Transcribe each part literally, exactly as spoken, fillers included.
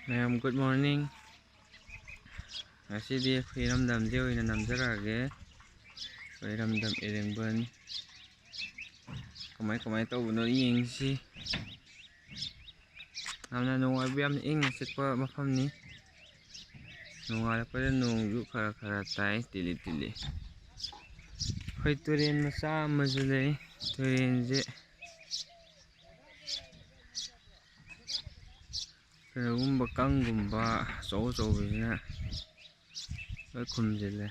ꯃꯌꯥꯝ, good morning꯫ ꯉꯁꯤꯗꯤ ꯑꯩꯈꯣꯏ ꯏꯔꯝꯗꯝꯁꯦ ꯑꯣꯏꯅ ꯅꯝꯖꯔꯛꯑꯒꯦ꯫ ꯑꯩꯈꯣꯏ ꯏꯔꯝꯗꯝ ꯏꯔꯦꯡꯕꯟ ꯀꯃꯥꯏ ꯀꯃꯥꯏ ꯇꯧꯕꯅꯣ ꯌꯦꯡꯁꯤ꯫ ꯌꯥꯝꯅ ꯅꯨꯡꯉꯥꯏꯕ, ꯌꯥꯝꯅ ꯏꯪꯅ ꯆꯤꯛꯄ ꯃꯐꯝꯅꯤ꯫ ꯅꯣꯡꯉꯥꯜꯂꯛꯄꯗ ꯅꯣꯡꯁꯨ ꯈꯔ ꯈꯔ ꯇꯥꯏ, ꯇꯤꯂꯤ ꯇꯤꯂꯤ꯫ ꯑꯩꯈꯣꯏ ꯇꯨꯔꯦꯟ ꯃꯆꯥ ꯑꯃꯁꯨ ꯂꯩ꯫ ꯇꯨꯔꯦꯟꯁꯦ ꯀꯩꯅꯣꯒꯨꯝꯕ, ꯀꯪꯒꯨꯝꯕ ꯑꯆꯧ ꯑꯆꯧꯕꯁꯤꯅ ꯂꯣꯏ ꯈꯨꯝꯖꯤꯜꯂꯦ꯫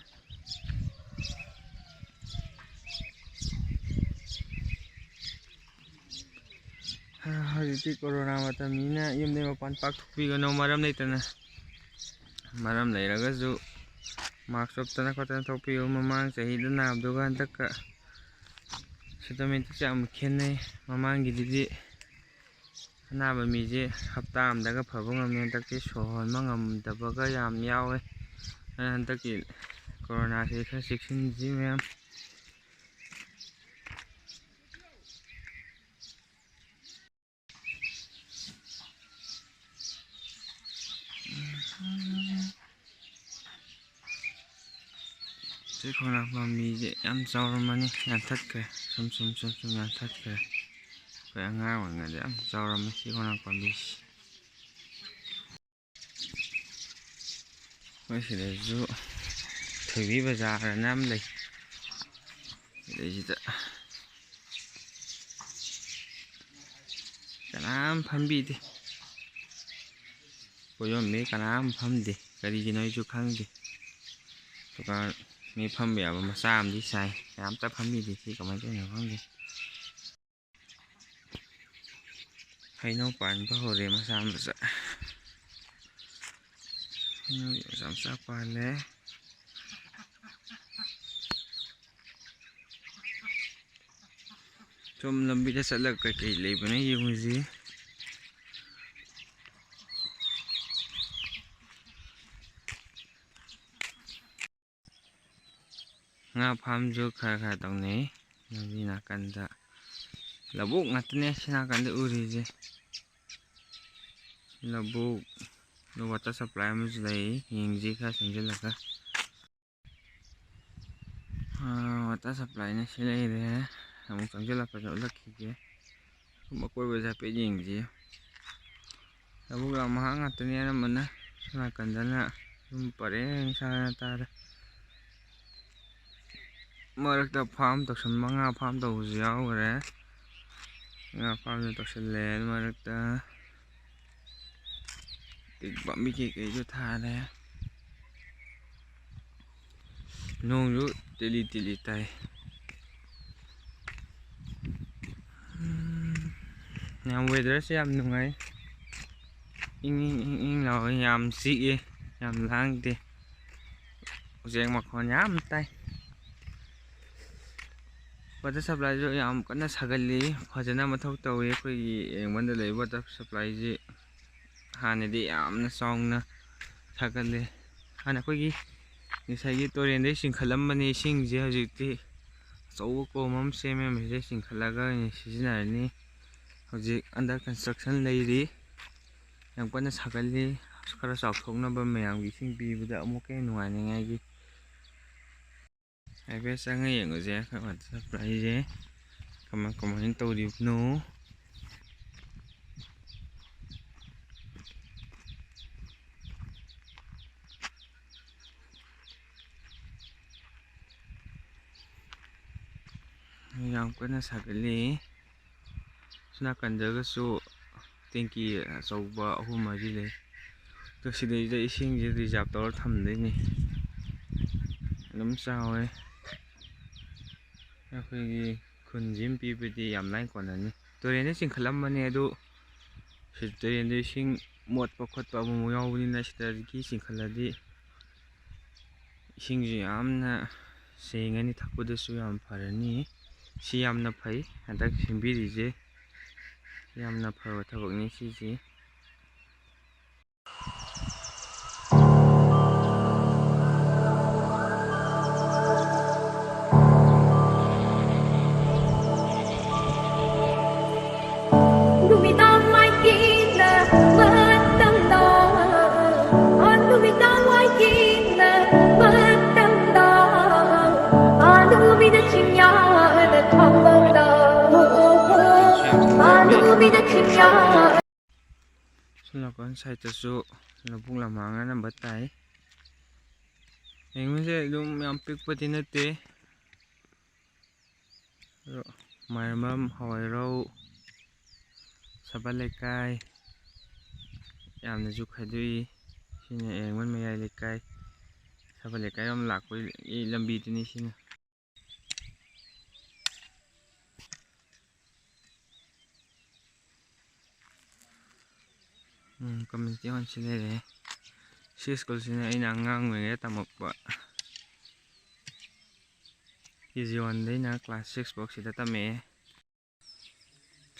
ꯍꯧꯖꯤꯛꯇꯤ ꯀꯣꯔꯣꯅꯥ ꯃꯇꯝꯅꯤꯅ ꯌꯨꯝꯗꯩ ꯃꯄꯥꯟ ꯄꯥꯛ ꯊꯣꯛꯄꯤꯒꯅꯨ, ꯃꯔꯝ ꯂꯩꯇꯅ꯫ ꯃꯔꯝ ꯂꯩꯔꯒꯁꯨ mask ꯎꯞꯇꯅ ꯈꯣꯠꯇꯅ ꯊꯣꯛꯄꯤꯌꯨ꯫ ꯃꯃꯥꯡ ꯆꯍꯤꯗ ꯅꯥꯕꯗꯨꯒ ꯍꯟꯗꯛꯀ systematic ꯌꯥꯝ ꯈꯦꯠꯅꯩ꯫ ꯃꯃꯥꯡꯒꯤꯗꯨꯗꯤ ꯑꯅꯥꯕ ꯃꯤꯁꯦ ꯍꯞꯇꯥ ꯑꯃꯗꯒ ꯐꯕ ꯉꯝꯃꯤ, ꯍꯟꯗꯛꯇꯤ ꯁꯣꯔ ꯍꯣꯟꯕ ꯉꯝꯗꯕꯒ ꯌꯥꯝ ꯌꯥꯎꯋꯦ꯫ ꯑꯗꯨꯅ ꯍꯟꯗꯛꯀꯤ ꯀꯣꯔꯣꯅꯥꯁꯤ ꯈꯔ ꯆꯦꯛꯁꯤꯟꯁꯤ ꯃꯌꯥꯝ꯫ ꯁꯤ ꯈꯣꯡꯅꯥꯡ ꯄꯥꯝꯕꯤꯁꯦ ꯌꯥꯝ ꯆꯥꯎꯔꯝꯃꯅꯤ, ꯌꯥꯟꯊꯠꯈ꯭ꯔꯦ꯫ ꯁꯨꯝ ꯁꯨꯝ ꯁꯨꯝ ꯁꯨꯝ ꯌꯥꯟꯊꯠꯈ꯭ꯔꯦ꯫ ꯑꯩꯈꯣꯏ ꯑꯉꯥꯡ ꯑꯣꯏꯔꯤꯉꯩꯗ ꯌꯥꯝ ꯆꯥꯎꯔꯝꯃꯤ ꯁꯤ ꯈꯣꯡꯅꯥꯡ ꯄꯥꯝꯕꯤꯁꯦ꯫ ꯑꯩꯈꯣꯏ ꯁꯤꯗꯁꯨ ꯊꯣꯏꯕꯤ ꯕꯖꯥꯔ ꯑꯅ ꯑꯃ ꯂꯩ꯫ ꯁꯤꯗꯩꯁꯤꯗ ꯀꯅꯥꯝ ꯐꯝꯕꯤꯗꯦ꯫ ꯄꯣꯠ ꯌꯣꯟꯕꯤ ꯀꯅꯥꯝ ꯐꯝꯗꯦ꯫ ꯀꯔꯤꯒꯤꯅꯣ ꯑꯩꯁꯨ ꯈꯪꯗꯦ꯫ ꯗꯨꯀꯥꯟ ꯃꯤ ꯐꯝꯕ ꯌꯥꯕ ꯃꯆꯥ ꯑꯃꯗꯤ ꯁꯥꯏ꯫ ꯀꯅꯥꯝꯇ ꯐꯝꯕꯤꯗꯦ꯫ ꯁꯤ ꯀꯃꯥꯏꯅ ꯇꯧꯔꯤꯅꯣ ꯈꯪꯗꯦ꯫ ꯍꯩꯅꯧ ꯄꯥꯟꯕ ꯍꯧꯔꯦ ꯃꯆꯥ ꯃꯆꯥ꯫ ꯍꯩꯅꯧ ꯃꯆꯥ ꯃꯆꯥ ꯄꯥꯜꯂꯦ꯫ ꯁꯨꯝ ꯂꯝꯕꯤꯗ ꯆꯠꯂꯒ ꯀꯩꯀꯩ ꯂꯩꯕꯅ ꯌꯦꯡꯉꯨꯁꯤ꯫ ꯉꯥ ꯐꯥꯝꯁꯨ ꯈꯔ ꯈꯔ ꯇꯧꯅꯩ꯫ ꯂꯝꯕꯤ ꯅꯥꯀꯟꯗ ꯂꯧꯕꯨꯛ ꯉꯥꯛꯇꯅꯦ ꯁꯤ ꯅꯥꯀꯟꯗ ꯎꯔꯤꯁꯦ꯫ ꯂꯧꯕꯨꯛ ꯑꯗꯨ water supply ꯑꯃꯁꯨ ꯂꯩ, ꯌꯦꯡꯁꯤ ꯈꯔ ꯆꯪꯁꯤꯜꯂꯒ꯫ ꯑꯥ, water supplyꯅ ꯁꯤ ꯂꯩꯔꯦ꯫ ꯑꯃꯨꯛ ꯆꯪꯁꯤꯜꯂꯛꯄꯗ ꯎꯠꯂꯛꯈꯤꯒꯦ꯫ ꯑꯀꯣꯏꯕꯁꯦ ꯍꯥꯏꯐꯦꯠ ꯌꯦꯡꯁꯤ꯫ ꯂꯧꯕꯨꯛ ꯂꯝꯍꯥꯡ ꯉꯥꯛꯇꯅꯤ ꯑꯅꯝꯕꯅ꯫ ꯁꯣꯝ ꯅꯥꯀꯟꯗꯅ ꯌꯨꯝ ꯄꯔꯦꯡ ꯁꯥꯅ ꯇꯥꯔꯦ꯫ ꯃꯔꯛꯇ farm ꯇꯧꯁꯟꯕ, ꯉꯥ farm ꯇꯧꯕꯁꯨ ꯌꯥꯎꯈ꯭ꯔꯦ꯫ ꯉꯥ farmꯁꯨ ꯇꯧꯁꯜꯂꯦ꯫ ꯑꯗꯨ ꯃꯔꯛꯇ ꯇꯤꯛ ꯄꯥꯝꯕꯤ ꯀꯩꯀꯩꯁꯨ ꯊꯥꯔꯦ꯫ ꯅꯣꯡꯁꯨ ꯇꯤꯂꯤ ꯇꯤꯂꯤ ꯇꯥꯏ꯫ ꯎꯝ, ꯌꯥꯝ weatherꯁꯦ ꯌꯥꯝ ꯅꯨꯡꯉꯥꯏ꯫ ꯏꯪ ꯏꯪ ꯏꯪ ꯏꯪ ꯂꯥꯎꯋꯦ, ꯌꯥꯝ ꯆꯤꯛꯑꯦ, ꯌꯥꯝ ꯂꯥꯡꯗꯦ꯫ ꯎꯆꯦꯛ ꯃꯈꯣꯟ ꯌꯥꯝ ꯇꯥꯏ꯫ Water supplyꯁꯨ ꯌꯥꯝ ꯀꯟꯅ ꯁꯥꯒꯠꯂꯤ, ꯐꯖꯅ ꯃꯊꯧ ꯇꯧꯏ꯫ ꯑꯩꯈꯣꯏꯒꯤ ꯌꯦꯡꯕꯟꯗ ꯂꯩꯕ water supplyꯁꯤ ꯍꯥꯟꯅꯗꯤ ꯌꯥꯝꯅ ꯆꯥꯎꯅ ꯁꯥꯒꯠꯂꯤ꯫ ꯍꯥꯟꯅ ꯑꯩꯈꯣꯏꯒꯤ ꯉꯁꯥꯏꯒꯤ ꯇꯨꯔꯦꯟꯗꯒꯤ ꯆꯤꯡꯈꯠꯂꯝꯕꯅꯤ ꯏꯁꯤꯡꯁꯦ, ꯍꯧꯖꯤꯛꯇꯤ ꯑꯆꯧꯕ ꯀꯣꯝ ꯑꯃ ꯁꯦꯝꯃꯦ, ꯃꯁꯤꯗ ꯆꯤꯡꯈꯠꯂꯒ ꯑꯣꯏꯅ ꯁꯤꯖꯤꯟꯅꯔꯅꯤ꯫ ꯍꯧꯖꯤꯛ under construction ꯂꯩꯔꯤ, ꯌꯥꯝ ꯀꯟꯅ ꯁꯥꯒꯠꯂꯤ꯫ ꯈꯔ ꯆꯥꯎꯊꯣꯛꯅꯕ ꯃꯌꯥꯝꯒꯤ ꯏꯁꯤꯡ ꯄꯤꯕꯗ ꯑꯃꯨꯛꯀ ꯍꯦꯟꯅ ꯅꯨꯡꯉꯥꯏꯅꯤꯉꯥꯏꯒꯤ꯫ ꯍꯥꯏꯐꯦꯠ ꯆꯪꯉ ꯌꯦꯡꯉꯨꯁꯦ, ꯑꯩꯈꯣꯏ water supplyꯁꯦ ꯀꯃꯥꯏ ꯀꯃꯥꯏꯅ ꯇꯧꯔꯤꯕꯅꯣ꯫ ꯌꯥꯝ ꯀꯟꯅ ꯁꯥꯒꯠꯂꯤ꯫ ꯁꯣꯝ ꯅꯥꯀꯟꯗꯒꯁꯨ ꯇꯦꯡꯀꯤ ꯑꯆꯧꯕ ꯑꯍꯨꯝ ꯃꯔꯤ ꯂꯩ꯫ ꯑꯗꯣ ꯁꯤꯗꯩꯗ ꯏꯁꯤꯡꯁꯦ reserve ꯇꯧꯔ ꯊꯝꯗꯣꯏꯅꯤ꯫ ꯑꯗꯨꯝ ꯆꯥꯎꯋꯦ꯫ ꯑꯩꯈꯣꯏꯒꯤ ꯈꯨꯟꯁꯤꯃ ꯄꯤꯕꯗꯤ ꯌꯥꯝ ꯂꯥꯏꯅ ꯀꯣꯟꯅꯅꯤ꯫ ꯇꯨꯔꯦꯟꯗ ꯆꯤꯡꯈꯠꯂꯝꯕꯅꯦ ꯑꯗꯨ, ꯁꯤ ꯇꯨꯔꯦꯟꯗ ꯏꯁꯤꯡ ꯃꯣꯠꯄ ꯈꯣꯠꯄ ꯑꯃꯨꯛꯃꯨꯛ ꯌꯥꯎꯕꯅꯤꯅ ꯁꯤꯗꯒꯤ ꯆꯤꯡꯈꯠꯂꯗꯤ ꯏꯁꯤꯡꯁꯨ ꯌꯥꯝꯅ ꯁꯦꯡꯉꯅꯤ, ꯊꯛꯄꯗꯁꯨ ꯌꯥꯝ ꯐꯔꯅꯤ꯫ ꯁꯤ ꯌꯥꯝꯅ ꯐꯩ, ꯍꯟꯗꯛ ꯁꯦꯝꯕꯤꯔꯤꯁꯦ ꯌꯥꯝꯅ ꯐꯕ ꯊꯕꯛꯅꯤ ꯁꯤꯁꯤ꯫ ꯅꯨꯃꯤꯗꯥꯡ ꯃꯥꯏꯀꯩꯗ ꯃꯇꯝꯗꯣ ꯁꯣꯝ ꯅꯥꯀꯟ ꯁꯥꯏꯠꯇꯁꯨ ꯂꯧꯕꯨꯛ ꯂꯝꯍꯥꯡ ꯑꯅꯝꯕ ꯇꯥꯏ꯫ ꯌꯦꯡꯕꯁꯦ ꯑꯗꯨꯝ ꯌꯥꯝ ꯄꯤꯛꯄꯗꯤ ꯅꯠꯇꯦ꯫ ꯑꯗꯣ ꯃꯥꯏꯕꯝ, ꯍꯋꯥꯏꯔꯧ, ꯁꯕꯜ ꯂꯩꯀꯥꯏ ꯌꯥꯝꯅꯁꯨ ꯈꯥꯏꯗꯣꯛꯏ꯫ ꯁꯤꯅ ꯌꯥꯏꯉꯪ ꯃꯌꯥꯏ ꯂꯩꯀꯥꯏ, ꯁꯕꯜ ꯂꯩꯀꯥꯏꯔꯣꯝ ꯂꯥꯛꯄꯒꯤ ꯂꯝꯕꯤꯗꯨꯅꯤ ꯁꯤꯅ꯫ ꯎꯝ, community hall ꯁꯤ ꯂꯩꯔꯦ꯫ ꯁꯤ ꯁ꯭ꯀꯨꯜꯁꯤꯅ ꯑꯩꯅ ꯑꯉꯥꯡ ꯑꯣꯏꯔꯤꯉꯩꯗ ꯇꯝꯃꯛꯄ꯫ ꯀꯦ ꯖꯤ ꯋꯥꯟꯗꯩꯅ ꯀ꯭ꯂꯥꯁ ꯁꯤꯛꯁ ꯐꯥꯎ ꯁꯤꯗ ꯇꯝꯃꯛꯑꯦ꯫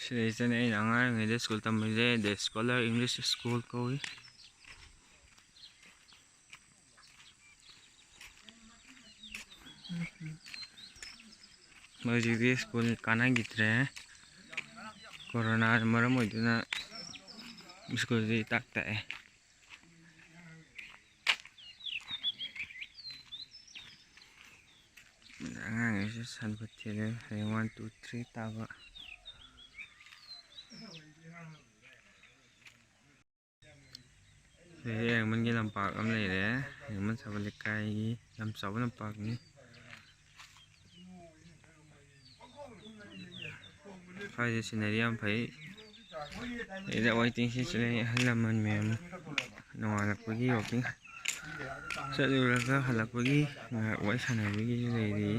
ꯁꯤꯗꯩꯁꯤꯗꯅꯦ ꯑꯩꯅ ꯑꯉꯥꯡ ꯑꯣꯏꯔꯤꯉꯩꯗ school ꯇꯝꯃꯛꯏꯁꯦ, The Scholar English School ꯀꯧꯏ꯫ ꯍꯧꯖꯤꯛꯇꯤ ꯁ꯭ꯀꯨꯜ ꯀꯥꯟꯅꯈꯤꯗ꯭ꯔꯦ꯫ ꯀꯣꯔꯣꯅꯥꯅ ꯃꯔꯝ ꯑꯣꯏꯗꯨꯅ ꯁ꯭ꯀꯨꯜꯁꯤ ꯏꯇꯥꯛ ꯇꯥꯛꯑꯦ꯫ ꯑꯉꯥꯡꯈꯩꯁꯨ ꯁꯟꯕ ꯊꯤꯔꯦ, ꯍꯌꯦꯡ one, two, three ꯇꯥꯕ꯫ ꯁꯤꯗ ꯌꯥꯏꯉꯪꯒꯤ ꯂꯝꯄꯥꯛ ꯑꯃ ꯂꯩꯔꯦ꯫ ꯌꯥꯏꯉꯪ ꯁꯕꯜ ꯂꯩꯀꯥꯏꯒꯤ ꯌꯥꯝ ꯆꯥꯎꯕ ꯂꯝꯄꯥꯛꯅꯤ꯫ ꯁ꯭ꯋꯥꯏꯗ scenery ꯌꯥꯝ ꯐꯩ꯫ ꯁꯤꯗ waiting shed ꯁꯨ ꯂꯩ꯫ ꯑꯍꯜ ꯂꯃꯟ ꯃꯌꯥꯝ ꯅꯣꯡꯉꯥꯜꯂꯛꯄꯒꯤ walking ꯆꯠꯂꯨꯔꯒ ꯍꯜꯂꯛꯄꯒꯤ ꯉꯥꯏꯍꯥꯛ ꯋꯥꯔꯤ ꯁꯥꯟꯅꯕꯒꯤꯁꯨ ꯂꯩꯔꯤ꯫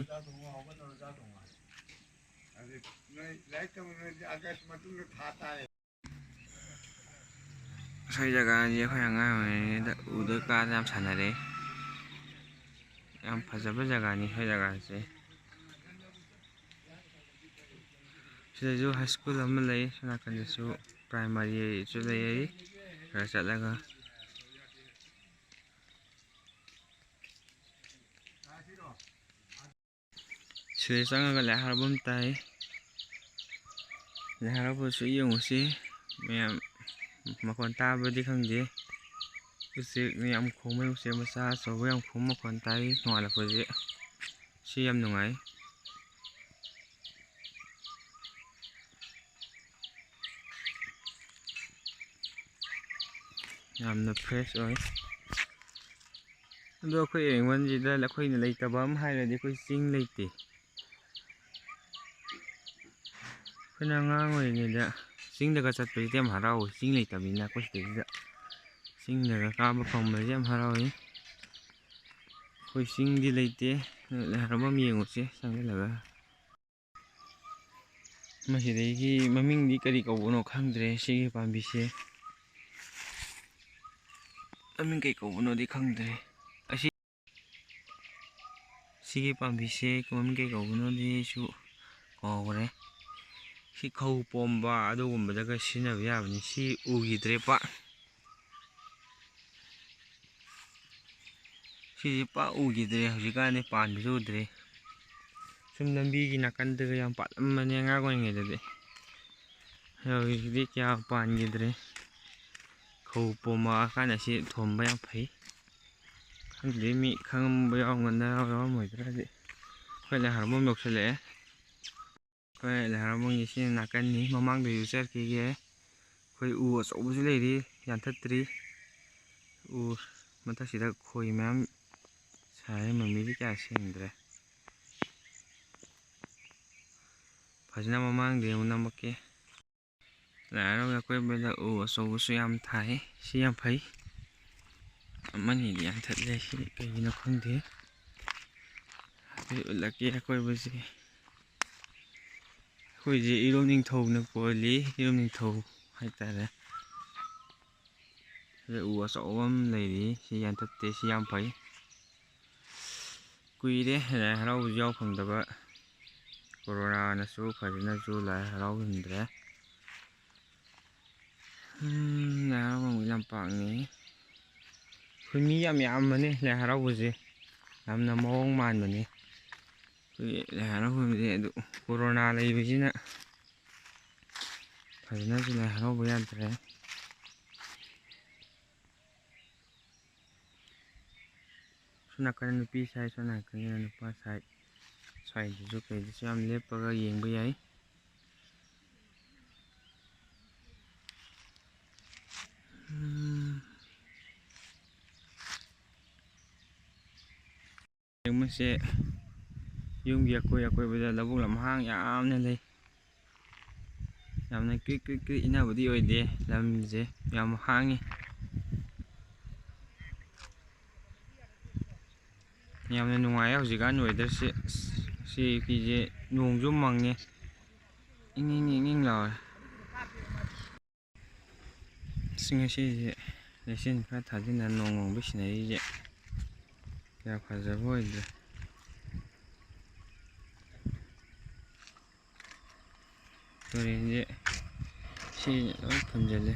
ꯉꯁꯥꯏ ꯖꯒꯥꯁꯤ ꯑꯩꯈꯣꯏ ꯑꯉꯥꯡ ꯑꯣꯏꯔꯤꯉꯩꯗ ꯎꯗ ꯀꯥꯗ ꯌꯥꯝ ꯁꯥꯟꯅꯔꯛꯑꯦ꯫ ꯌꯥꯝ ꯐꯖꯕ ꯖꯒꯥꯅꯤ ꯑꯩꯈꯣꯏ ꯖꯒꯥꯁꯦ꯫ ꯁꯤꯗꯁꯨ high school ꯑꯃ ꯂꯩ, ꯁꯣꯝ ꯅꯥꯀꯟꯗꯁꯨ primary ꯁꯨ ꯂꯩ꯫ ꯈꯔ ꯆꯠꯂꯒ ꯁꯤꯗ ꯆꯪꯉꯒ ꯂꯥꯏ ꯍꯔꯥꯎꯐꯝ ꯇꯥꯏ꯫ ꯂꯥꯏ ꯍꯔꯥꯎꯕꯁꯨ ꯌꯦꯡꯉꯨꯁꯤ ꯃꯌꯥꯝ꯫ ꯃꯈꯣꯟ ꯇꯥꯕꯗꯤ ꯈꯪꯗꯦ꯫ ꯎꯆꯦꯛ ꯃꯌꯥꯝ ꯈꯣꯡꯕ, ꯎꯆꯦꯛ ꯃꯆꯥ ꯑꯆꯧꯕ ꯌꯥꯝ ꯈꯣꯡꯕ ꯃꯈꯣꯟ ꯇꯥꯏ ꯅꯣꯡꯉꯥꯜꯂꯛꯄꯁꯦ꯫ ꯁꯤ ꯌꯥꯝ ꯅꯨꯡꯉꯥꯏ꯫ ꯌꯥꯝꯅ ꯐ꯭ꯔꯦꯁ ꯑꯣꯏ꯫ ꯑꯗꯣ ꯑꯩꯈꯣꯏ ꯏꯔꯦꯡꯕꯝꯁꯤꯗ ꯑꯩꯈꯣꯏꯅ ꯂꯩꯇꯕ ꯑꯃ ꯍꯥꯏꯔꯗꯤ ꯑꯩꯈꯣꯏ ꯆꯤꯡ ꯂꯩꯇꯦ꯫ ꯑꯩꯈꯣꯏꯅ ꯑꯉꯥꯡ ꯑꯣꯏꯔꯤꯉꯩꯗ ꯆꯤꯡꯗꯒ ꯆꯠꯄꯁꯤꯗꯤ ꯌꯥꯝ ꯍꯔꯥꯎꯋꯤ, ꯆꯤꯡ ꯂꯩꯇꯕꯅꯤꯅ ꯑꯩꯈꯣꯏ ꯁꯤꯗꯩꯁꯤꯗ ꯆꯤꯡꯗꯒ ꯀꯥꯕ ꯐꯪꯕꯁꯦ ꯌꯥꯝ ꯍꯔꯥꯎꯋꯤ꯫ ꯑꯩꯈꯣꯏ ꯆꯤꯡꯗꯤ ꯂꯩꯇꯦ꯫ ꯂꯥꯏ ꯍꯔꯥꯎꯐꯝ ꯌꯦꯡꯉꯨꯁꯦ ꯆꯪꯁꯤꯜꯂꯒ꯫ ꯃꯁꯤꯗꯩꯒꯤ ꯃꯃꯤꯡꯗꯤ ꯀꯔꯤ ꯀꯧꯕꯅꯣ ꯈꯪꯗ꯭ꯔꯦ꯫ ꯁꯤꯒꯤ ꯄꯥꯝꯕꯤꯁꯦ ꯃꯃꯤꯡ ꯀꯩ ꯀꯧꯕꯅꯣꯗꯤ ꯈꯪꯗ꯭ꯔꯦ꯫ ꯑꯁꯤ, ꯁꯤꯒꯤ ꯄꯥꯝꯕꯤꯁꯦ ꯃꯃꯤꯡ ꯀꯩ ꯀꯧꯕꯅꯣꯗꯤ ꯑꯩꯁꯨ ꯀꯥꯎꯈ꯭ꯔꯦ꯫ ꯁꯤ ꯈꯧ ꯄꯣꯝꯕ ꯑꯗꯨꯒꯨꯝꯕꯗꯒ ꯁꯤꯖꯤꯟꯅꯕ ꯌꯥꯕꯅꯤ꯫ ꯁꯤ ꯎꯈꯤꯗ꯭ꯔꯦ ꯄꯥꯛ꯫ ꯁꯤꯁꯦ ꯄꯥꯛ ꯎꯈꯤꯗ꯭ꯔꯦ ꯍꯧꯖꯤꯛꯀꯥꯟꯗꯤ, ꯄꯥꯟꯕꯁꯨ ꯎꯗ꯭ꯔꯦ꯫ ꯁꯨꯝ ꯂꯝꯕꯤꯒꯤ ꯅꯥꯀꯟꯗꯒ ꯌꯥꯝ ꯄꯥꯜꯂꯝꯕꯅꯦ ꯑꯉꯥꯡ ꯑꯣꯏꯔꯤꯉꯩꯗꯗꯤ꯫ ꯍꯧꯖꯤꯛꯇꯤ ꯀꯌꯥ ꯄꯥꯟꯈꯤꯗ꯭ꯔꯦ꯫ ꯈꯧ ꯄꯣꯝꯃꯛꯑꯀꯥꯟꯗ ꯁꯤ ꯊꯣꯝꯕ ꯌꯥꯝ ꯐꯩ꯫ ꯈꯪꯗꯦ, ꯃꯤ ꯈꯪꯉꯝꯕ ꯌꯥꯎꯔꯝꯒꯗ꯭ꯔꯥ ꯌꯥꯎꯔꯝꯃꯣꯏꯗ꯭ꯔꯥꯗꯤ꯫ ꯑꯩꯈꯣꯏ ꯂꯥꯏ ꯍꯔꯥꯎꯐꯝ ꯌꯧꯁꯤꯜꯂꯛꯑꯦ꯫ ꯑꯩꯈꯣꯏ ꯂꯥꯏ ꯍꯔꯥꯎꯐꯝꯒꯤ ꯁꯤ ꯅꯥꯀꯟꯅꯤ, ꯃꯃꯥꯡꯗꯁꯨ ꯆꯠꯈꯤꯒꯦ꯫ ꯑꯩꯈꯣꯏ ꯎ ꯑꯆꯧꯕꯁꯨ ꯂꯩꯔꯤ, ꯌꯥꯟꯊꯠꯇ꯭ꯔꯤ꯫ ꯎ ꯃꯊꯛꯁꯤꯗ ꯈꯣꯏ ꯃꯌꯥꯝ ꯁꯥꯔꯦ, ꯃꯃꯤꯗꯤ ꯀꯌꯥ ꯁꯦꯡꯗ꯭ꯔꯦ꯫ ꯐꯖꯅ ꯃꯃꯥꯡꯗ ꯑꯃꯨꯛ ꯅꯝꯃꯛꯀꯦ꯫ ꯂꯥꯏ ꯍꯔꯥꯎꯒꯤ ꯑꯀꯣꯏꯕꯗ ꯎ ꯑꯆꯧꯕꯁꯨ ꯌꯥꯝ ꯊꯥꯏ꯫ ꯁꯤ ꯌꯥꯝ ꯐꯩ꯫ ꯑꯃꯅꯤꯗꯤ ꯌꯥꯟꯊꯠꯂꯦ꯫ ꯁꯤ ꯀꯩꯒꯤꯅꯣ ꯈꯪꯗꯦ꯫ ꯍꯥꯏꯐꯦꯠ ꯎꯠꯂꯛꯀꯦ ꯑꯀꯣꯏꯕꯁꯦ꯫ ꯑꯩꯈꯣꯏꯁꯦ ꯏꯔꯣꯝ ꯅꯤꯡꯊꯧꯅ ꯀꯣꯜꯂꯤ꯫ ꯏꯔꯣꯝ ꯅꯤꯡꯊꯧ ꯍꯥꯏꯇꯥꯔꯦ꯫ ꯁꯤꯗ ꯎ ꯑꯆꯧꯕ ꯑꯃ ꯂꯩꯔꯤ꯫ ꯁꯤ ꯌꯥꯟꯊꯠꯇꯦ꯫ ꯁꯤ ꯌꯥꯝ ꯐꯩ꯫ ꯀꯨꯏꯔꯦ ꯂꯥꯏ ꯍꯔꯥꯎꯕꯁꯨ ꯌꯥꯎ ꯐꯪꯗꯕ꯫ ꯀꯣꯔꯣꯅꯥꯅꯁꯨ ꯐꯖꯅꯁꯨ ꯂꯥꯏ ꯍꯔꯥꯎꯍꯟꯗ꯭ꯔꯦ꯫ ꯎꯝ, ꯂꯥꯏ ꯍꯔꯥꯎꯐꯝꯒꯤ ꯂꯝꯄꯥꯛꯅꯤ꯫ ꯑꯩꯈꯣꯏ ꯃꯤ ꯌꯥꯝ ꯌꯥꯝꯕꯅꯤ ꯂꯥꯏ ꯍꯔꯥꯎꯕꯁꯦ꯫ ꯌꯥꯝꯅ ꯃꯑꯣꯡ ꯃꯥꯟꯕꯅꯤ꯫ ꯑꯩꯈꯣꯏꯒꯤ ꯂꯥꯏ ꯍꯔꯥꯎꯐꯝꯁꯦ ꯑꯗꯨ ꯀꯣꯔꯣꯅꯥ ꯂꯩꯕꯁꯤꯅ ꯐꯖꯅꯁꯨ ꯂꯥꯏ ꯍꯔꯥꯎꯕ ꯌꯥꯗ꯭ꯔꯦ꯫ ꯁꯣꯝ ꯅꯥꯀꯟꯗ ꯅꯨꯄꯤ ꯁꯥꯏ, ꯁꯣꯝ ꯅꯥꯀꯟꯗ ꯅꯨꯄꯥ ꯁꯥꯏ꯫ ꯁ꯭ꯋꯥꯏꯗꯁꯨ ꯀꯩꯗꯁꯨ ꯌꯥꯝ ꯂꯦꯞꯄꯒ ꯌꯦꯡꯕ ꯌꯥꯏ꯫ ꯎꯝ, ꯌꯦꯡꯕꯁꯦ ꯌꯨꯝꯒꯤ ꯑꯀꯣꯏ ꯑꯀꯣꯏꯕꯗ ꯂꯧꯕꯨꯛ ꯂꯝꯍꯥꯡ ꯌꯥꯝꯅ ꯂꯩ꯫ ꯌꯥꯝꯅ ꯀ꯭ꯔꯤꯛ ꯀ꯭ꯔꯤꯛ ꯀ꯭ꯔꯤꯛ ꯏꯟꯅꯕꯗꯤ ꯑꯣꯏꯗꯦ, ꯂꯝꯁꯦ ꯌꯥꯝ ꯍꯥꯡꯉꯤ꯫ ꯌꯥꯝꯅ ꯅꯨꯡꯉꯥꯏꯌꯦ ꯍꯧꯖꯤꯛꯀꯥꯟ ꯋꯦꯗꯔꯁꯦ꯫ ꯑꯁ, ꯁꯤꯒꯤꯁꯦ ꯅꯣꯡꯁꯨ ꯃꯪꯉꯦ, ꯏꯪ ꯏꯪ ꯏꯪ ꯏꯪ ꯂꯥꯎꯔꯦ꯫ ꯑꯁ, ꯉꯁꯤꯁꯦ ꯂꯩꯆꯤꯟ ꯈꯔ ꯊꯥꯖꯤꯟꯅ ꯅꯣꯡ ꯃꯪꯕꯩ ꯁꯤꯅꯔꯤꯁꯦ ꯀꯌꯥ ꯐꯖꯕ ꯑꯣꯏꯗ꯭ꯔꯦ꯫ ꯇꯨꯔꯦꯟꯁꯦ ꯏꯁꯤꯡꯅ ꯂꯣꯏ ꯊꯨꯝꯖꯤꯜꯂꯦ꯫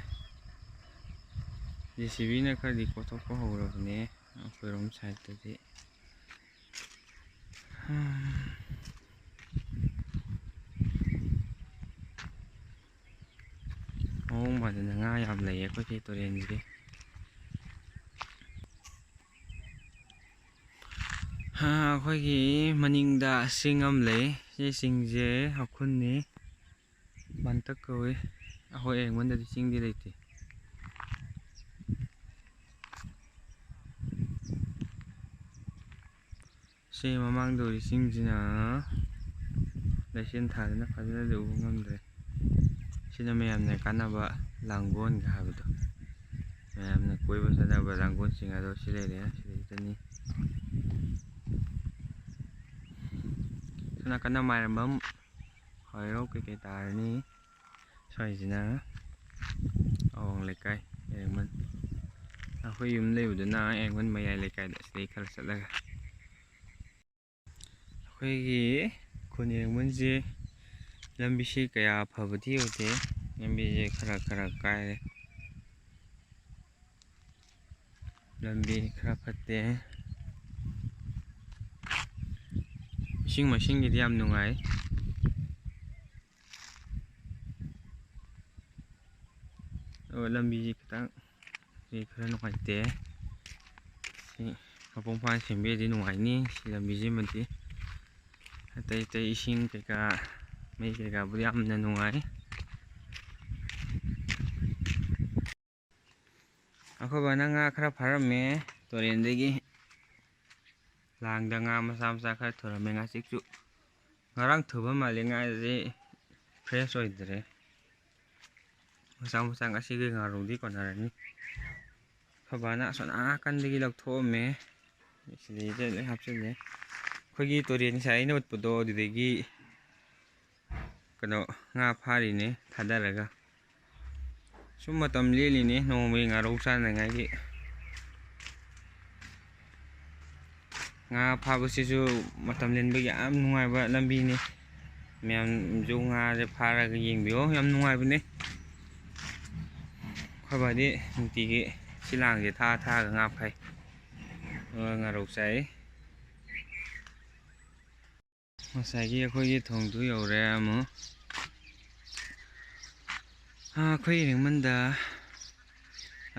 ꯖꯦ ꯁꯤ ꯕꯤꯅ ꯈꯔꯗꯤ ꯀꯣꯊꯣꯛꯄ ꯍꯧꯔꯕꯅꯦ ꯑꯩꯈꯣꯏꯔꯣꯝ ꯁꯥꯏꯠꯇꯗꯤ꯫ ꯃꯑꯣꯡ ꯃꯥꯟꯗꯅ ꯉꯥ ꯌꯥꯝ ꯂꯩꯌꯦ ꯑꯩꯈꯣꯏꯒꯤ ꯇꯨꯔꯦꯟꯁꯤꯗꯤ꯫ ꯍꯥ, ꯑꯩꯈꯣꯏꯒꯤ ꯃꯅꯤꯡꯗ ꯆꯤꯡ ꯑꯃ ꯂꯩ꯫ ꯁꯤ ꯆꯤꯡꯁꯦ ꯍꯧꯈꯨꯟꯅꯤ, ꯃꯟꯇꯛ ꯀꯧꯏ꯫ ꯑꯩꯈꯣꯏ ꯑꯌꯦꯡꯕꯟꯗꯗꯤ ꯆꯤꯡꯗꯤ ꯂꯩꯇꯦ꯫ ꯁꯤ ꯃꯃꯥꯡꯗ ꯎꯔꯤ ꯆꯤꯡꯁꯤꯅ ꯂꯩꯆꯤꯟ ꯊꯥꯗꯅ ꯐꯖꯅꯗꯤ ꯎꯕ ꯉꯝꯗ꯭ꯔꯦ꯫ ꯁꯤꯅ ꯃꯌꯥꯝꯅ ꯀꯥꯟꯅꯕ ꯂꯥꯡꯒꯣꯜꯒ ꯍꯥꯏꯕꯗꯣ꯫ ꯃꯌꯥꯝꯅ ꯀꯣꯏꯕ ꯆꯠꯅꯕ ꯂꯥꯡꯒꯣꯜ ꯆꯤꯡ ꯑꯗꯣ ꯁꯤ ꯂꯩꯔꯦ, ꯁꯤꯗꯩꯗꯅꯤ꯫ ꯁꯣꯝ ꯅꯥꯀꯟꯗ ꯃꯥꯏꯔꯝꯕꯝ ꯍꯣꯏꯔꯣꯛ ꯀꯩꯀꯩ ꯇꯥꯔꯅꯤ꯫ ꯁ꯭ꯋꯥꯏꯁꯤꯅ ꯑꯋꯥꯡ ꯂꯩꯀꯥꯏ ꯌꯥꯏꯔꯦꯡꯕꯟ꯫ ꯑꯩꯈꯣꯏ ꯌꯨꯝ ꯂꯩꯕꯗꯨꯅ ꯌꯥꯏꯔꯦꯡꯕꯟ ꯃꯌꯥꯏ ꯂꯩꯀꯥꯏꯗ, ꯁꯤꯗꯩ ꯈꯔ ꯆꯠꯂꯒ꯫ ꯑꯩꯈꯣꯏꯒꯤ ꯈꯨꯟ ꯌꯥꯏꯔꯦꯡꯕꯟꯁꯦ ꯂꯝꯕꯤꯁꯤ ꯀꯌꯥ ꯐꯕꯗꯤ ꯑꯣꯏꯗꯦ꯫ ꯂꯝꯕꯤꯁꯦ ꯈꯔ ꯈꯔ ꯀꯥꯏꯔꯦ꯫ ꯂꯝꯕꯤ ꯈꯔ ꯐꯠꯇꯦ꯫ ꯏꯁꯤꯡ ꯃꯥꯏꯁꯤꯡꯒꯤꯗꯤ ꯌꯥꯝ ꯅꯨꯡꯉꯥꯏ꯫ ꯑꯗꯨꯒ ꯂꯝꯕꯤꯁꯤ ꯈꯤꯇꯪ ꯁꯤ ꯈꯔ ꯅꯨꯡꯉꯥꯏꯇꯦ꯫ ꯁꯤ ꯃꯄꯨꯡ ꯐꯥꯅ ꯁꯦꯝꯕꯤꯔꯗꯤ ꯅꯨꯡꯉꯥꯏꯅꯤ ꯁꯤ ꯂꯝꯕꯤꯁꯤꯃꯗꯤ꯫ ꯑꯇꯩ ꯑꯇꯩ ꯏꯁꯤꯡ ꯀꯩꯀꯥ, ꯃꯩ ꯀꯩꯀꯥꯕꯨꯗꯤ ꯌꯥꯝꯅ ꯅꯨꯡꯉꯥꯏ꯫ ꯑꯩꯈꯣꯏ ꯕꯥꯅ ꯉꯥ ꯈꯔ ꯐꯥꯔꯝꯃꯦ ꯇꯨꯔꯦꯟꯗꯒꯤ꯫ ꯂꯥꯡꯗ ꯉꯥ ꯃꯆꯥ ꯃꯆꯥ ꯈꯔ ꯊꯨꯔꯝꯃꯦ꯫ ꯉꯥꯆꯤꯛꯁꯨ ꯉꯔꯥꯡ ꯊꯨꯕ ꯃꯥꯜꯂꯦ꯫ ꯉꯥꯁꯦ ꯐ꯭ꯔꯦꯁ ꯑꯣꯏꯗ꯭ꯔꯦ꯫ ꯃꯆꯥ ꯃꯆꯥ ꯉꯁꯤꯒꯤ ꯉꯥꯔꯧꯗꯤ ꯀꯣꯟꯅꯔꯅꯤ꯫ ꯑꯩꯈꯣꯏ ꯕꯥꯅ ꯑꯁꯣꯝ ꯅꯥꯀꯟꯗꯒꯤ ꯂꯧꯊꯣꯛꯑꯝꯃꯦ꯫ ꯁꯤꯗꯩꯗ ꯂꯣꯏ ꯍꯥꯞꯆꯤꯜꯂꯦ꯫ ꯑꯩꯈꯣꯏꯒꯤ ꯇꯨꯔꯦꯟ ꯉꯁꯥꯏ ꯑꯩꯅ ꯎꯠꯄꯗꯣ, ꯑꯗꯨꯗꯒꯤ ꯀꯩꯅꯣ, ꯉꯥ ꯐꯥꯔꯤꯅꯦ ꯊꯥꯗꯔꯒ꯫ ꯁꯨꯝ ꯃꯇꯝ ꯂꯦꯜꯂꯤꯅꯦ ꯅꯣꯡꯃꯒꯤ ꯉꯥꯔꯧ ꯆꯥꯅꯉꯥꯏꯒꯤ꯫ ꯉꯥ ꯐꯥꯕꯁꯤꯁꯨ ꯃꯇꯝ ꯂꯦꯟꯕꯒꯤ ꯌꯥꯝ ꯅꯨꯡꯉꯥꯏꯕ ꯂꯝꯕꯤꯅꯤ꯫ ꯃꯌꯥꯝꯁꯨ ꯉꯥꯁꯦ ꯐꯥꯔꯒ ꯌꯦꯡꯕꯤꯌꯣ, ꯌꯥꯝ ꯅꯨꯡꯉꯥꯏꯕꯅꯦ꯫ ꯑꯩꯈꯣꯏ ꯕꯥꯗꯤ ꯅꯨꯡꯇꯤꯒꯤ ꯁꯤ ꯂꯥꯡꯁꯦ ꯊꯥ ꯊꯥꯔꯒ ꯉꯥ ꯐꯥꯏ, ꯑꯗꯨꯒ ꯉꯥꯔꯧ ꯆꯥꯏ꯫ ꯉꯁꯥꯏꯒꯤ ꯑꯩꯈꯣꯏꯒꯤ ꯊꯣꯡꯗꯨ ꯌꯧꯔꯦ ꯑꯃꯨꯛ꯫ ꯑꯥ, ꯑꯩꯈꯣꯏ ꯏꯔꯤꯡꯕꯟꯗ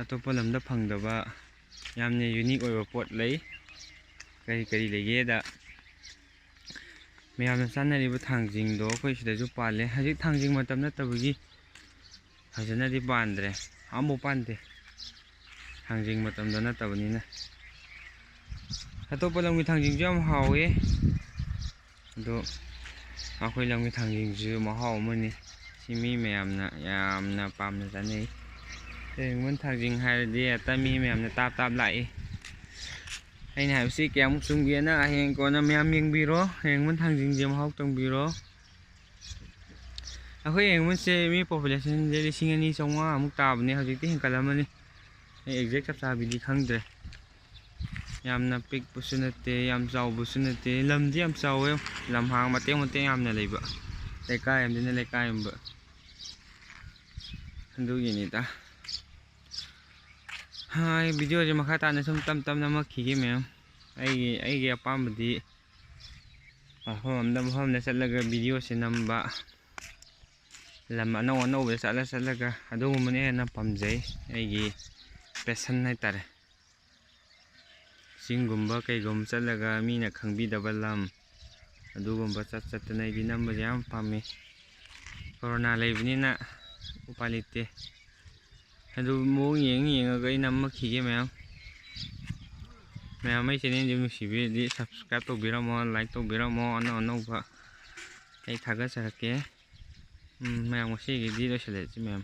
ꯑꯇꯣꯞꯄ ꯂꯝꯗ ꯐꯪꯗꯕ ꯌꯥꯝꯅ ꯌꯨꯅꯤꯛ ꯑꯣꯏꯕ ꯄꯣꯠ ꯂꯩ꯫ ꯀꯔꯤ ꯀꯔꯤ ꯂꯩꯒꯦꯗ, ꯃꯌꯥꯝꯅ ꯆꯥꯅꯔꯤꯕ ꯊꯥꯡꯖꯤꯡꯗꯣ ꯑꯩꯈꯣꯏ ꯁꯤꯗꯁꯨ ꯄꯥꯜꯂꯦ꯫ ꯍꯧꯖꯤꯛ ꯊꯥꯡꯖꯤꯡ ꯃꯇꯝ ꯅꯠꯇꯕꯒꯤ ꯐꯖꯅꯗꯤ ꯄꯥꯟꯗ꯭ꯔꯦ, ꯑꯃꯐꯥꯎ ꯄꯥꯟꯗꯦ, ꯊꯥꯡꯖꯤꯡ ꯃꯇꯝꯗꯣ ꯅꯠꯇꯕꯅꯤꯅ꯫ ꯑꯇꯣꯞꯄ ꯂꯝꯒꯤ ꯊꯥꯡꯖꯤꯡꯁꯨ ꯌꯥꯝ ꯍꯥꯎꯋꯦ, ꯑꯗꯣ ꯑꯩꯈꯣꯏ ꯂꯝꯒꯤ ꯊꯥꯡꯖꯤꯡꯁꯤꯁꯨ ꯃꯍꯥꯎ ꯑꯃꯅꯤ꯫ ꯁꯤ ꯃꯤ ꯃꯌꯥꯝꯅ ꯌꯥꯝꯅ ꯄꯥꯝꯅ ꯆꯥꯅꯩ꯫ ꯏꯔꯤꯡꯕꯟ ꯊꯥꯡꯖꯤꯡ ꯍꯥꯏꯔꯗꯤ ꯍꯦꯛꯇ ꯃꯤ ꯃꯌꯥꯝꯅ ꯇꯥꯞ ꯇꯥꯞ ꯂꯥꯛꯏ꯫ ꯑꯩꯅ ꯍꯥꯏꯕꯁꯤ ꯀꯌꯥꯃꯨꯛ ꯆꯨꯝꯒꯦꯅ ꯍꯌꯦꯡ ꯀꯣꯟꯅ ꯃꯌꯥꯝ ꯌꯦꯡꯕꯤꯔꯣ꯫ ꯏꯔꯤꯡꯕꯟ ꯊꯥꯡꯖꯤꯡꯁꯦ ꯃꯍꯥꯎ ꯇꯪꯕꯤꯔꯣ꯫ ꯑꯩꯈꯣꯏ ꯏꯔꯤꯡꯕꯟꯁꯦ ꯃꯤ ꯄꯣꯄꯨꯂꯦꯁꯟꯁꯦ ꯂꯤꯁꯤꯡ ꯑꯅꯤ ꯆꯥꯝꯃꯉꯥꯃꯨꯛ ꯇꯥꯕꯅꯦ, ꯍꯧꯖꯤꯛꯇꯤ ꯍꯦꯟꯀꯠꯂꯝꯃꯅꯤ꯫ ꯑꯩ ꯑꯦꯛꯖꯦꯛ ꯆꯞ ꯆꯥꯕꯤꯗꯤ ꯈꯪꯗ꯭ꯔꯦ꯫ ꯌꯥꯝꯅ ꯄꯤꯛꯄꯁꯨ ꯅꯠꯇꯦ, ꯌꯥꯝ ꯆꯥꯎꯕꯁꯨ ꯅꯠꯇꯦ꯫ ꯂꯝꯗꯤ ꯌꯥꯝ ꯆꯥꯎꯋꯦ, ꯂꯝꯍꯥꯡ ꯃꯇꯦꯛ ꯃꯇꯦꯛ ꯌꯥꯝꯅ ꯂꯩꯕ ꯂꯩꯀꯥꯏ ꯑꯃꯗꯅ ꯂꯩꯀꯥꯏ ꯑꯃ꯫ ꯑꯗꯨꯒꯤꯅꯤꯗ꯫ ꯍꯥꯏ, ꯚꯤꯗꯤꯑꯣꯁꯦ ꯃꯈꯥ ꯇꯥꯅ ꯁꯨꯝ ꯇꯞ ꯇꯞꯅ ꯅꯝꯃꯛꯈꯤꯒꯦ ꯃꯌꯥꯝ꯫ ꯑꯩꯒꯤ, ꯑꯩꯒꯤ ꯑꯄꯥꯝꯕꯗꯤ ꯃꯐꯝ ꯑꯃꯗ, ꯃꯐꯝ ꯑꯃꯗ ꯆꯠꯂꯒ ꯚꯤꯗꯤꯑꯣꯁꯦ ꯅꯝꯕ, ꯂꯝ ꯑꯅꯧ ꯑꯅꯧꯕꯗ ꯆꯠꯂ ꯆꯠꯂꯒ ꯑꯗꯨꯒꯨꯝꯕꯅ ꯍꯦꯟꯅ ꯄꯥꯝꯖꯩ꯫ ꯑꯩꯒꯤ ꯄꯦꯁꯟ ꯍꯥꯏꯇꯥꯔꯦ꯫ ꯆꯤꯡꯒꯨꯝꯕ ꯀꯩꯒꯨꯝꯕ ꯆꯠꯂꯒ ꯃꯤꯅ ꯈꯪꯕꯤꯗꯕ ꯂꯝ, ꯑꯗꯨꯒꯨꯝꯕ ꯆꯠ ꯆꯠꯇꯅ ꯑꯩꯗꯤ ꯅꯝꯕꯁꯦ ꯌꯥꯝ ꯄꯥꯝꯃꯤ꯫ ꯀꯣꯔꯣꯅꯥ ꯂꯩꯕꯅꯤꯅ ꯎꯄꯥꯏ ꯂꯩꯇꯦ꯫ ꯑꯗꯨ ꯃꯑꯣꯡ ꯌꯦꯡ ꯌꯦꯡꯉꯒ ꯑꯩ ꯅꯝꯃꯛꯈꯤꯒꯦ ꯃꯌꯥꯝ꯫ ꯃꯌꯥꯝ ꯑꯩ channelꯁꯦ ꯅꯨꯡꯁꯤꯕꯤꯔꯗꯤ subscribe ꯇꯧꯕꯤꯔꯝꯃꯣ, like ꯇꯧꯕꯤꯔꯝꯃꯣ, ꯑꯅꯧ ꯑꯅꯧꯕ ꯑꯩ ꯊꯥꯒꯠꯆꯔꯛꯀꯦ꯫ ꯎꯝ, ꯃꯌꯥꯝ ꯉꯁꯤꯒꯤꯗꯤ ꯂꯣꯏꯁꯤꯜꯂꯁꯤ ꯃꯌꯥꯝ꯫